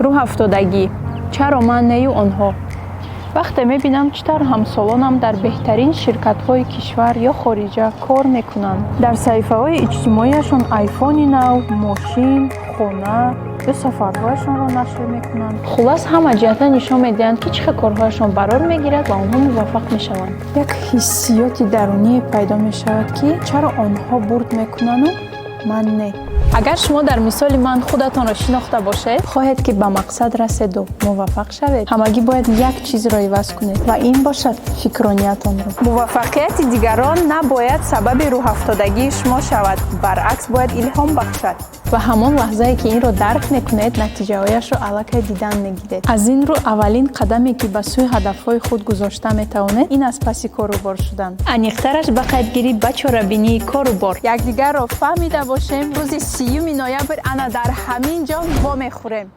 Рӯҳафтодагӣ: чаро ман нею онҳо? Вақте мебинам, чӣ тавр ҳамсолонам дар беҳтарин ширкатҳои кишвар ё хориҷа кор мекунанд, дар саҳифаҳои иҷтимоияшон айфони нав, мошин, хона ё сафарҳояшонро нашр мекунанд, хуллас, ҳама ҷиҳата нишон медиҳанд, ки чӣ хел корҳояшон барор мегирад ва онҳо муваффақ мешаванд, як ҳиссиёти даруние пайдо мешавад, ки чаро онҳо бурд мекунану ман не? Агар шумо дар мисоли ман худатонро шинохта бошед, хоҳед, ки ба мақсад раседу муваффақ шавед, ҳамагӣ бояд як чизро иваз кунед ва ин бошад фикрониятонро. Муваффақияти дигарон набояд сабаби рӯҳафтодагии шумо шавад, баръакс, бояд илҳом бахшад. Ва ҳамон лаҳзае, ки инро дарк мекунед, натиҷаҳояшро аллакай дидан мегиред. Аз ин рӯ, аввалин қадаме, ки ба сӯи ҳадафҳои худ гузошта метавонед, ин аз паси корубор шудан, аниқтараш ба қайдгирӣ ба чорабинии корубор. Якдигарро фаҳмида бошем. Рӯзи 30-юми ноябр ана дар ҳамин ҷо вомехӯрем.